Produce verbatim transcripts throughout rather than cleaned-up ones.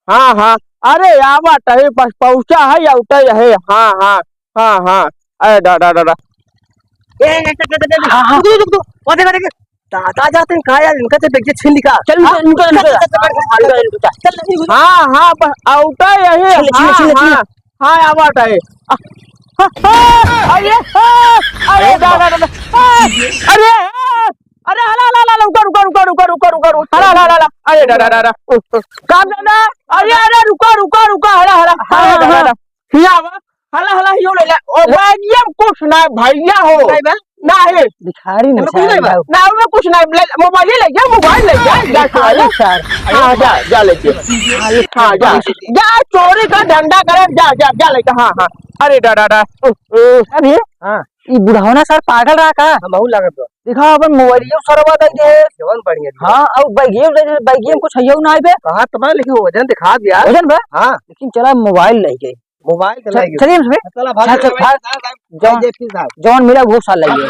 हाँ, हाँ, अरे, आवत है, बस पहुँचा है, आवत है, हाँ, हाँ, हाँ, हाँ, अरे, डा, डा, डा, डा। ए, ए, ए, ए, ए, हाँ, हाँ। रुक, रुक, रुक, रुक। ओ, देख, देख, दादा जाते हैं, कहाँ यार, इनका तो बैग छीन लिखा। चल, हाँ, चल, चल, चल, चल, चल, चल, चल, चल, चल, चल, चल, चल। हाँ, हाँ, बस आवत है यही, छीन ले, छीन ले, हाँ, छीन ले, छीन ले। हाँ, हाँ, आवत है। आ, आ, आ, अरे, आ, अरे, डा, डा, डा, डा, आ, अरे, आ, अरे, हला, हला, हला, रुका, रुका, रुका, हला, हला, हला, हला, अरे, डा, डा, डा, डा, काम दादा, अरे, अरे, रुका, रुका, रुका, हला, हला, हाँ, अरे, डा, डा, हाँ। डा, हिया आवा, हला, हला, हियो ले ले, ओ, बैगिया में कुछ ना, भैया हो। नहीं बा? ना है। भिखारी एमे कुछ नहीं नहीं बा? बा। ना, ओमे कुछ नहीं, ले, मोबाइल ले जा, मोबाइल ले जा, जा, भिखारी चोरी। सर। हाँ, जा, जा, ले जा। भिखारी हाँ, जा, सर। जा, चोरी का धंधा करे, जा, जा, जा, ले जा, हाँ, हाँ। अरे, डा, डा, डा, उ, उ। अरे, हाँ। ई बुढ़ौना सर पागल रहा का? हमहू लागत बा। देखा, अपन मोबाइलियो सरवा दे दे। जवन बढ़िया दिया। हाँ, और बैगियो दे दे, बैगियो में कुछ हइयो ना आइबे। कहा तो बा, लेकिन वजन दिखा दिया। वजन बा? हाँ। लेकिन चला मोबाइल ले गए। मोबाइल तो चल, ले गए। चलिए इसमें। चला, भाग, चल, चल, भाग, भाग। भाग, भाग, जौन, जे पी साहब। जौन मिला वो साल ले गए।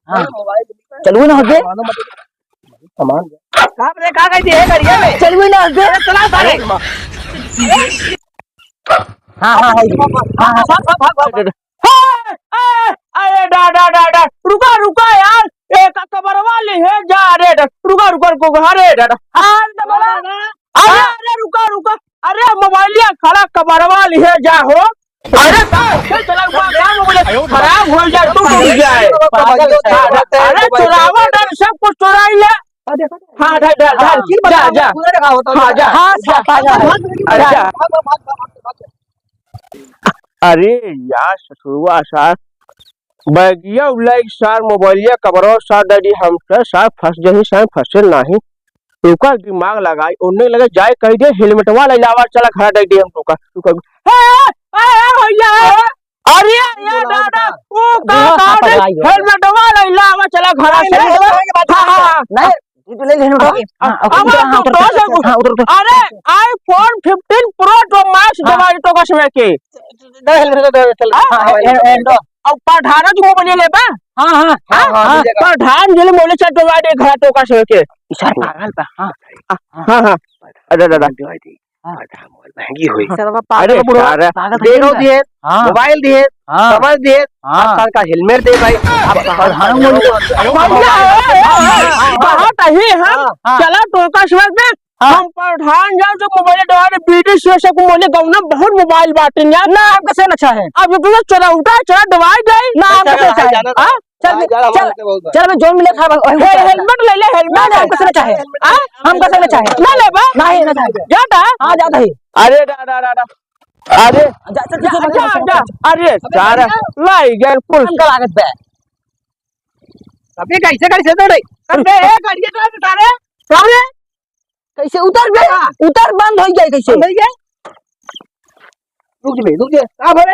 हाँ। मोबाइल मिला। चलू ना होते। मानो मत। सामान। का रे, का कह दिए गाड़िया में? चलू ना होते। चला सारे। हाँ, हाँ, हाँ। हाँ, हाँ। भाग, भाग, भाग, भाग। ए, ए, अरे डा, डा, डा, डा, रुका, रुका यार, एक कबरवा लिहे जा रे डा, रुका, रुका, रुका, अरे डा, डा, अरे डा, बड़ा, अरे, अरे, रुका, रुका, अरे मोबाइलिया खड़ा कबरवा लिहे जा हो, अरे का, चल चला, का मोबाइल खराब हो जाए, टूट उट जाए, अरे चोरावा डा, सब कुछ चोराई ले, हाँ, डा, डा, डा, जा, जा, हाँ, जा, हाँ, जा, हाँ, जा, अरे जा। अरे यार ससुरवा सार, बैगिया उलाई सार, मोबाइलिया कबरवा सार, डैडी हम तो सार फंस जही सार, फंसे नाही। रुका दिमाग लगाई, ओने लगे जाए कह दे, हेलमेटवा ले लावा, चला घरा डैडी हम तोका। रुका, ए, ए, ए, भैया, अरे, अरे, दादा, ओ का, का, हेलमेटवा ले लावा, चला घरा से। हाँ, हाँ, हाँ। नहीं, तू ले ले, उठा। हाँ, अब उठा, हाँ, उठा, तो उठा, से हाँ, उठा, उठा। अरे, iPhone fifteen Pro तो Max हाँ। दवाई तो कसमे के। दे, दे, दे, दे, चल। हाँ? हाँ, हाँ, हाँ, हाँ। अब प्रधान जी मोबाइल लेबा? हाँ, हाँ, हाँ, हाँ, हाँ, मिल जाएगा। प्रधान जी मोबाइल से दवाई दे घर तो कसमे के। इशारा पागल बा, हाँ। हाँ, हाँ। अरे दादा। दवाई दे। हाँ। महंगी होई। सरवा अरे पागल बुढ़वा, सारा पागल देखो है। दिए, हाँ। मोबाइल दिए, हाँ। कवर दिए, हाँ। आजकल का हेलमेट दे भाई। अब प्रधान मंत्री भैया, बहुत ही हम हाँ। चला टोका सुबह में हाँ। हम प्रधान जाओ तो मोबाइल डवारे बीडी से से को मोले गाँव में बहुत मोबाइल बाटे यार। ना, हमका से ना चाहे। अब ये तो चला उठा, चला दवाई जाई। ना, हमका से चाहे। हाँ? चल बे, चल, चल बे, जौन मिले खा, वही हे-, चल। हेलमेट ले ले, हेलमेट। ना, ना, हमका से ना चाहे। हाँ? हमका से ना चाहे। ना लेबा? नहीं, ना चाहे। जाता? हाँ, जाता ही। अरे, डा, डा, डा, डा। अरे। जा, चल, चल, चल, जा, चल, जा, चल, जा। चल। अरे, अबे सारा, भैया। लाई गए कुल। हमका लागत बे। अबे, कैसे, कैसे दौड़े? अबे, ए, गाड़िया चला बे, सारे। सारे। कैसे उतर बे? हाँ। उतर, बंद होइ गए कैसे? बंद होइ गए? रुक बे, रुक बे। का भरे?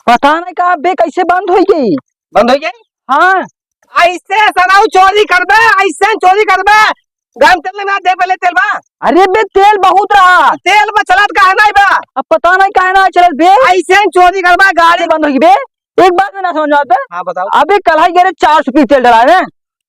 पता नहीं का बे, कैसे बंद होइ गई? बंद होइ गई? हाँ। ऐसे सनाऊ चोरी करबे, ऐसे चोरी करबे। गरम तेल ना दे, पहले तेल बा। अरे बे, तेल बहुत रहा। तेल बा, चलत काहे नहीं बा? अब पता नहीं काहे ना चलत बे। ऐसे चोरी करबा, गाड़ी बंद होगी बे। एक बात में ना समझ में आता। हाँ, बताओ। अबे कल ही गए रहे, चार सौ रुपये तेल डलाए ना,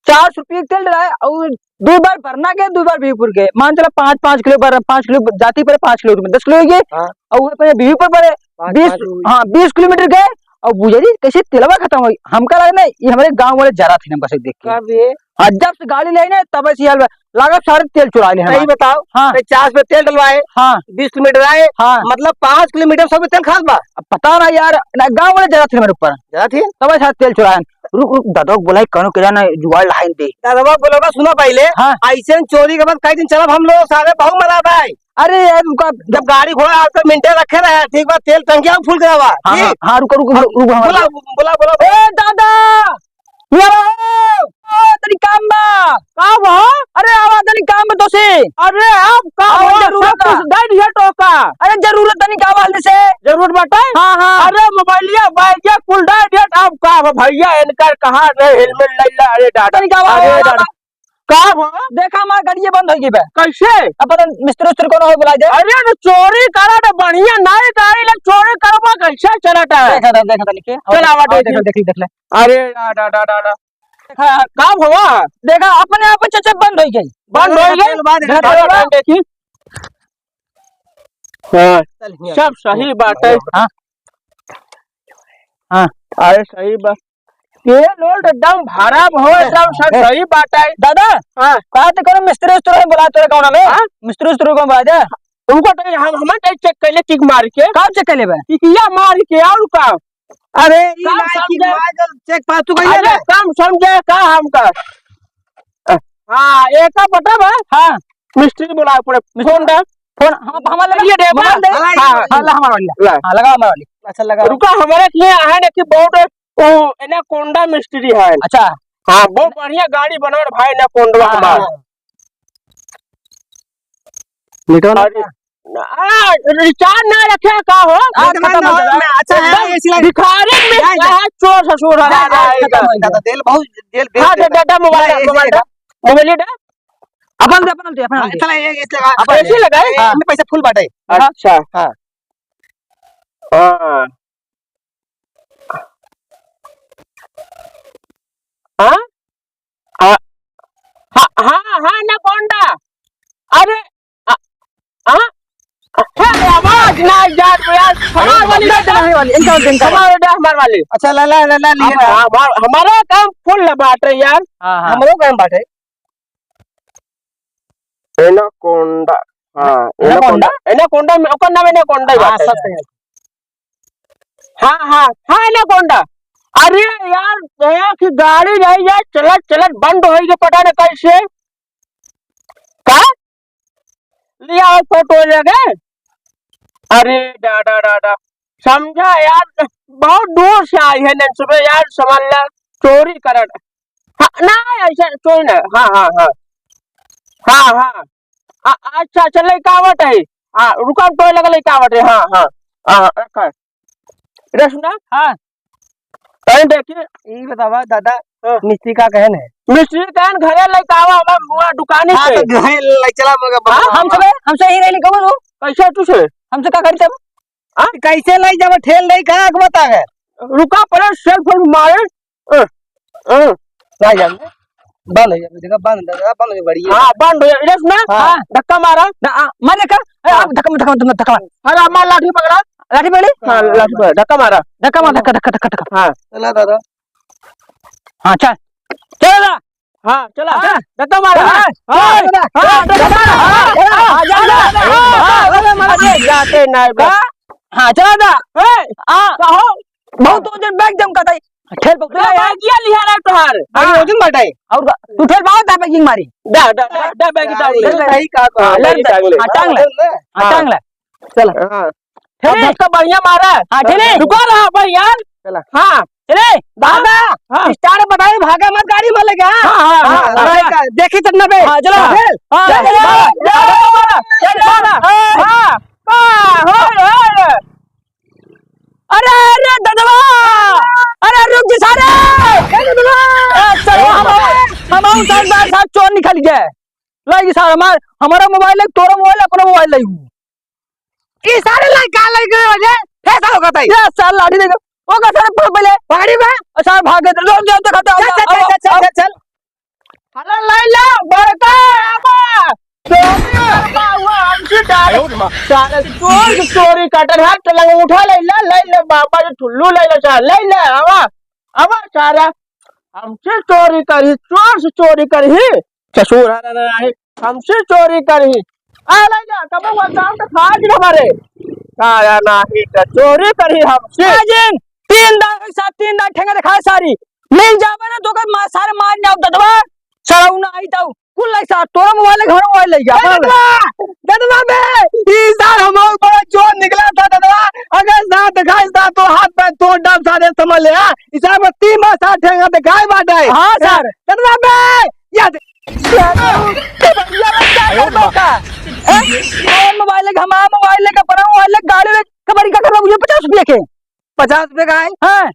चार सौ रुपये तेल डलाए और दो बार भरना के, दो बार बीपुर के, मान चला पाँच, पाँच किलो भर, पाँच किलो जाती पड़े, पाँच किलो में दस किलो हो गए। हाँ। और वो अपने बीपुर पड़े, पाँच, बीस, पाँच हुई। हाँ, बीस किलोमीटर गए और बुझे जी कैसे तेलवा खत्म हो गई। हमका लगा ना, ये हमारे गाँव वाले जरा थे हमका से देख के। का बे? हाँ, जब से गाड़ी ले ना, तब से हाल बा। लागत सारे तेल चुरा ले सही हमारे। बताओ, हाँ। तो चार सौ तेल डलवाए, हाँ। बीस किलोमीटर आए, हाँ। मतलब पाँच किलोमीटर सौ में तेल खास बा। अब पता ना यार, ना गाँव वाले जरा थे मेरे ऊपर। जरा थे? तब ऐसा तेल चुराए। रुक, रुक, दादा को बुलाई, कनो के जाना जुगाड़ लाइन दे। दादा बोलो का, सुनो पहले। हाँ। ऐसे चोरी के बाद कई दिन चलब हम लोग, सारे बहुत मजा भाई। अरे यार, रुका। जब गाड़ी घोड़ा आपका मेंटेन रखे रहे, ठीक बा, तेल टंकिया फुल करावा। हाँ, ठीक? हाँ, हाँ, रुको, रुको, हाँ, रुको, रुको, हाँ। बोला, बोला, बोला। ए दादा, यार, ओ, तनी काम बा। का बा? अरे, आवा तनी काम बा तोसे। अरे, अब का आवा, बा? जरूरत सब बा। कुछ दे दिया टोका। अरे, जरूरत तनी का बा, जल्दी से। जरूरत बाटे? हाँ, हाँ। अरे, मोबाइलिया, बैगिया, कुल दे दिया। अब का बा भैया, इनकर कहाँ रे हेलमेट ले ला? अरे, दादा। तनी का बा, अरे, आवा, दादा। आवा। का बा? देखा, हमार गाड़िए बंद हो गई बा। कैसे? अब पता नहीं, मिस्त्री उस्त्री कौन हो, बुला दे। अरे, तो चोरी करा तो बढ़िया, नई गाड़ी ले चोरी करबा, कैसे चलत है? देखा था, देखा था, लिखे। चल, आवा, आवा, देख देख, ले। देख ले, देख ले। अरे, डा, डा, डा, डा, डा। देखा, का भवा? देखा, अपने आप चेचक बंद होइ गई। बंद होइ गई? तेल बाद देखा, तेल बाद। देखी। हाँ, चल, हियाँ। सब सही बात है। हाँ। हाँ। अरे, सही बात। ये लोड एकदम भरा भो, एकदम सब सही बात है। दादा, हाँ। का तो करो, मिस्त्री उस्त्री बोला तोरे गाँव में? हाँ? मिस्त्री उस्त्री को बोला दे। उनको तो हम, हम तो चेक कर ले, किक मार के। का चेक कर लेबे? किकिया मार के, और का? अरे, ई काम लाइक की समझे। मार के चेक पास तू कइले अरे, बे? काम समझे का हमका? हाँ, एका पता बा? हाँ। मिस्त्री बोलावे पड़े। फोन दे। फोन, हम, हमार लगा। ये दे, मोबाइल दे। हाँ, हाँ, हाँ, ला हमार वाली। ला। हाँ, लगा हमार वाली। अच्छा, लगा। रुका, हमारे के यहाँ है ना कि बहुत, वो एनाकोंडा मिस्त्री है। अच्छा। हाँ, बहुत बढ़िया गाड़ी बनावे भाई, एनाकोंडा हाँ, हमार। हाँ। नेटवर्क अरे, आ, रिचार्ज ना रखे का हो? आज नेटवर्क खत्म ना हो हो, गया। मैं अच्छा है, एकदम एसी लगा। भिखारी में जा, जा। है, चोर ससुर है, जा, जा, जा, खत्म हो गया। तेल बहुत, तेल हाँ, दे, दे, दे, मोबाइल ना, दे, एसी मोबाइल लगा। दे। मोबाइल दे। अपन दे, अपन दे, अपन हाँ, दे। चला, ये, ये लगा। अपन एसी दे। लगाए? ये, हाँ। इनमें पैसा फुल बाटे। अच्छा। हाँ। हाँ। हाँ? हाँ, हाँ, हाँ, हाँ, एनाकोंडा। अरे, आ, हाँ? हे, आवाज ना यार, यार, हमार वाली ना, ना, ना, वाली, इनका, इनका। हमार वाली, हमार वाली। अच्छा, ला, ला, ला, ला, लिए हम, ना। हमार, हमारा काम फुल बाटे यार। हाँ, हाँ। हमरो काम बाटे। एनाकोंडा। हाँ, एनाकोंडा? एनाकोंडा। एनाकोंडा में, ओकर नाम एनाकोंडा ही हाँ, बाटे। सच है। हाँ, हाँ, हाँ, एनाकोंडा। अरे यार, एक गाड़ी नहीं यार, चलत, चलत बंद होइ गई, पता न कैसे। का? लिया फोटो लेके। अरे दादा, दादा, समझा यार, बहुत दूर से आई है नन सुबह यार, समझ ला, चोरी करन। हाँ, ना, ऐसा चोरी ना। हाँ, हाँ, हाँ। हाँ, हाँ। आ, अच्छा, अच्छा, लइका आवत है। हाँ, रुका, टोए लगा, लइका आवत है। हाँ, हाँ। हाँ, रखा। रे सुना? हाँ। कहीं देखी? ई बतावा दादा, हाँ। मिस्त्री का कहन है? मिस्त्री कहन घरे लइका आवा, हमार मुआ दुकानी हाँ, पे। तो घरे ले चला, मगर हाँ, बतावा। हमसे बे, हमसे ही नहीं लिखा वो। कैसे तुझे? हमसे का करी तब? हाँ? कैसे लाई जब ठेल नहीं कहाँ के बता गए? रुका, पहले सेल फोन मारे। अ, अ। नहीं जाने। बंद हो जाए, देखा, बंद, देखा, बंद हो गई गाड़ी। हाँ, बंद हो जाए। इधर सुना? हाँ। धक्का मारा। ना, आ, मार धक्का। अरे, हाँ। आप धक्का, धक्का, धक्का, धक्का। अरे, हमार लाठी पकड़ा। लाठी पकड़ी? हाँ, लाठी पकड़ा, धक्का मारा। धक्का मार, धक्का, धक्का, धक्का, धक्का। हाँ। चला दादा। हाँ, चल। चल दादा। हाँ, चला। हाँ। धक्का मारा। हाँ। हाँ, हाँ, धक्का मारा। हाँ, हाँ, जा, जा। हाँ, हाँ, अरे, मारा। अरे, जाते नहीं बा। हाँ, चला दादा। ए, हाँ। कहो। बहुत दो दिन बैग जम का था। ठेल पकड़ ले यार। बैगिया लिहा रहा तोहार। हाँ। बैग वजन बाटे। और का? तू ठेल पाओ, ता बैगिंग मारी। दा, दा, दा, दा, बैग टांग ले। ले, ले। सही कहा तो। हाँ, ले, बैग ले। टांग ले। हाँ, टांग ले। हाँ, हाँ। टांग ले। चला। हाँ। ठेले। अब धक्का बढ़िया मारा। हाँ, ठेले। रुका रहा भाई यार। चला। हाँ। चले। दादा, हाँ। स्टार बताए, भागा मत गाड़ी में लेके, हाँ? हाँ, हाँ, हाँ, हाँ, हाँ, हाँ। देखी चलना बे। हाँ, चला। हाँ। चल। हाँ, चल, चल, चल, चल, चल। चल, चल, चल। हाँ। हाँ। हाँ, हो, हो। अरे, अरे, ददवा! अरे, रुक जी सारे! ए, ददवा! ए, चलो, हम, हम, हम सरदार साहब चोर निकल गए। लाई जी सारे, हमार, हमारा मोबाइल है, तोरा मोबाइल है, अपना मोबाइल लाई हूँ। ई सारे लाई का लाई गए रे? फैसला होगा ताई। ये सारे लाठी देगा। वो का सारे पकड़ पहले। पकड़ी बा? और सारे भाग गए। लोग जाओ तो खाता, चल, चल, आओ, चल, चल, आओ। चल, चल। हला लइला, बड़का आमा। चोरी करता हुआ हमसे डाल। आयो रे माँ। सारे चोर की चोरी काटन हाथ लंगोटा लइला, लइला बाबा जी ठुल्लू लइला, सारा लइला, आवा, आवा सारा। हमसे चोरी करी, चोर से चोरी करी, ससुर हरा ना है, हमसे चोरी करी। आ लइला, कब वो काम तो खा जी हमारे। सारा नाही तो चोरी करी हमसे। आ जिन, तीन दाई, साहब, तीन दाई ठेंगा दिखाए सारी। मिल जाबे ना तो ओकर मार, सारे मार जाओ ददवा। सारा उ ना आई ताऊ। कुल लाई साहब, तोरा मोबाइल है, हमारा मोबाइल ले जा। ए ददवा, ददवा बे, ई सार हमारा बड़ा चोर निकला था ददवा। अगर सार दिखाई सार तो हाथ पैर तोड़ डाल सारे समझ ले, हाँ? ई सार में तीन बार सार ठेंगा दिखाई बाटे। हाँ सर। ददवा बे, या दे। ये बच्चा क्या कर रहा था? हैं? कौन मोबाइल है, हमारा मोबाइल है, अपना मोबाइल है, गाड़ी में कबाड़ी का कर रहा मुझे पचास रुपये के। पचास रुपये का है? हाँ।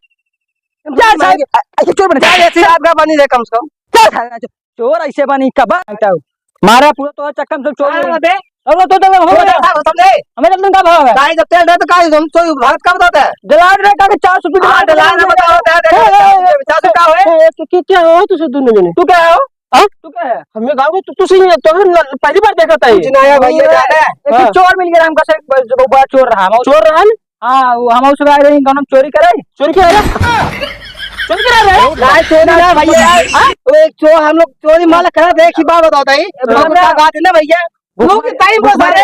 जा सारे, ऐसे चोर बने। जा, ऐसे आपका बनी रहे कम से कम। जा सारे, चोर ऐसे बनी, कब आता हूँ? मारा पूरा तो चक्कर में सब चोर हाँ, हो गए। अबे, अब तो, तो, तो, तो, समझे? हमें जब तुम का भाव है? काहे जब तेल रहे तो काहे हम तो भारत का बताते हैं? डलाड रहे का कि चार सौ रुपये हाँ, डलाड रहे बताओ, बताओ, बताओ, ए, ए, ए, चार सौ का होए? ए, ए, क्या, क्या हो तुझे दोनों जने? तू क्या हो? हाँ? तू क्या है? हमें गाँव में तू, तू सही है, तो हम न-, पहली बार देखा था ये। कुछ नया भैया जाने। एक हाँ। चोर मिल गया हमका से, बस, वो बड़ा चोर रहा, हम चोर रहा न? हाँ, वो हम उस गाय रही, गाँव में चोरी करे। चोरी क्या है? चोरी करा रहे? नहीं, चोरी ना भैया। हाँ? वो एक चोर, हम लोग चोरी माल करा रहे, एक ही बात बताओ ताई। ए, हम लोग बात का बात है ना भैया? भूख लोग की टाइम बस भूखमरी, अरे।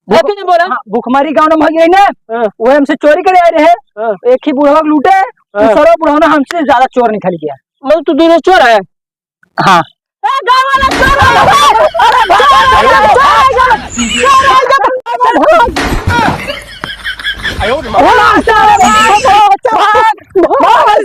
भूख-, ऐसे नहीं बोला। हाँ, भूखमरी गाँव में भैया ने, हाँ। वो हमसे चोरी करे आए रहे। हाँ। एक ही बुढ़वा लूटे, हाँ। दूसरा बुढ़वा हमसे ज्यादा चोर निकल गया। मतलब तू दोनों चोर है? हाँ। ए, गाँव वाला चोर है। अरे, भाग, भाग, भाग, भाग, भाग।